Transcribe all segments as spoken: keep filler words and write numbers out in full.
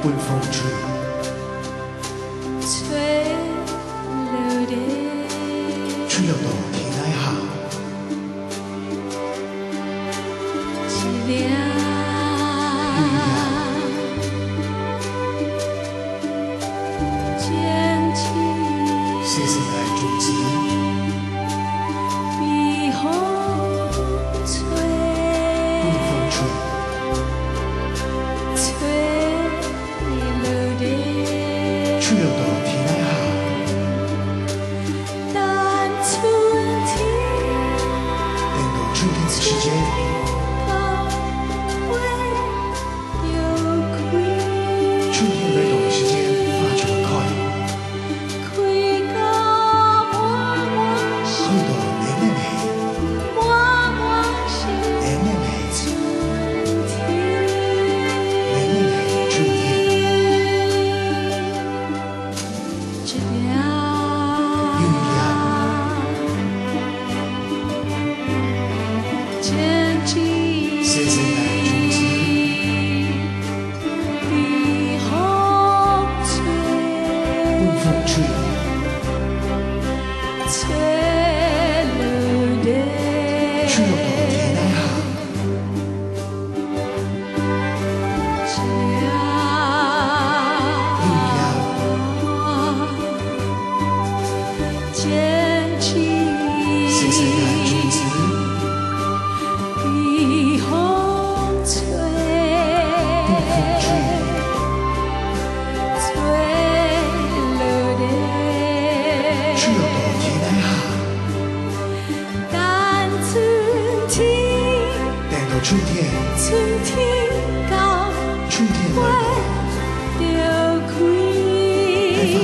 分風吹，吹落來，吹落到天底下。一粒，一粒，真情，細細个種子，被風吹，分風吹，吹 吹落到天底下。等春天，等到春天个時節，花就開。春天來到个時節，花就會開。 開到滿滿是，開到滿滿係，滿滿是，滿滿係春天，滿滿係春天。一粒，有一粒，真情，細細个種子， 被風吹，分風吹，吹落來，吹落到天底下。有一粒，真情，細細个種子， 被風吹，分風吹，吹落來，吹落到天底下。等春天，等到春天，春天到，春天來到，花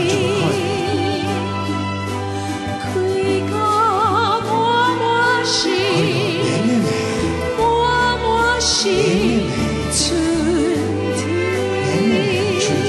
就開。 開到滿滿是，開到滿滿係，滿滿是，滿滿係春天，滿滿係春天。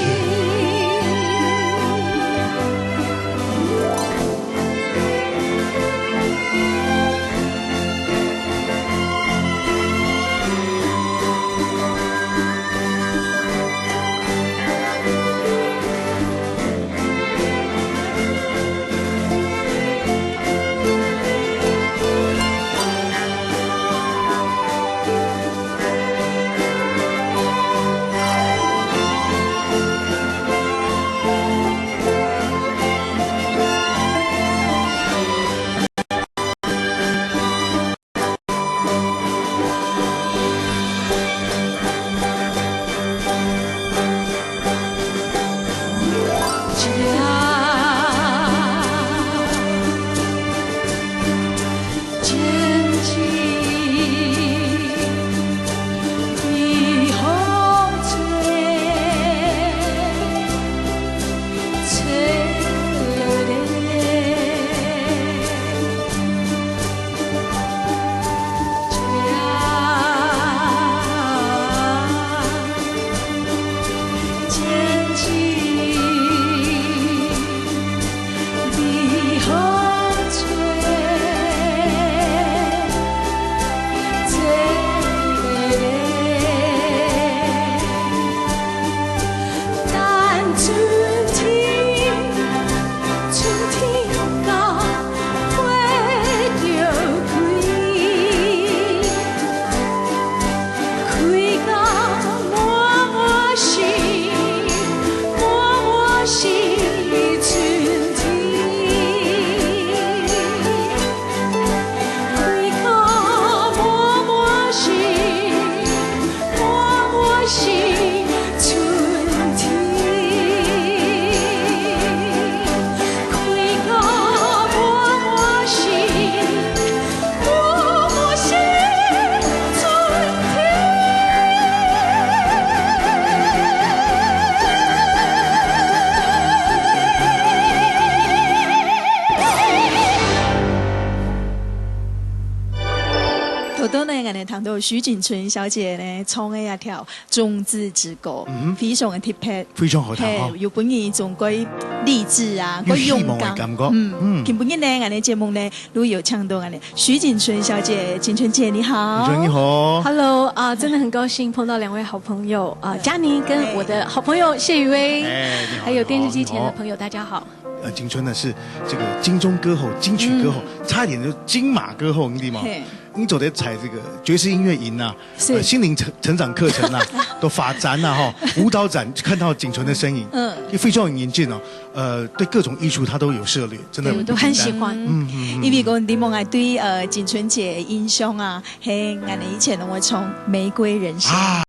聽到許景春小姐呢唱个一條《種子之歌》，嗯哼。非常个特別。非常好聽哦。嘿，有分人一種蓋勵志啊，有希望个感覺。蓋勇敢。嗯，嗯。今晡日呢，𠊎等節目呢，又有請到𠊎等許景春小姐，景春姐你好。景春你好。Hello，啊，真的很高興碰到兩位好朋友，啊，佳妮跟我的好朋友谢宇威，哎，你好，还有电视机前的朋友，你好。大家好。呃，景春呢是这个金钟歌后、金曲歌后，嗯。差一点就金马歌后，你知道吗？嘿。你走在踩这个爵士音乐营啊，是。呃，心灵成，成长课程啊，都发展啊，吼，舞蹈展看到景春的身影，嗯。也非常有演进哦。呃，对各种艺术他都有涉猎，真的对，我都很喜欢。不简单。嗯，嗯，嗯。因為講，你問𠊎對，呃，景春姐的印象啊，嘿，𠊎等以前我唱《玫瑰人生》。啊。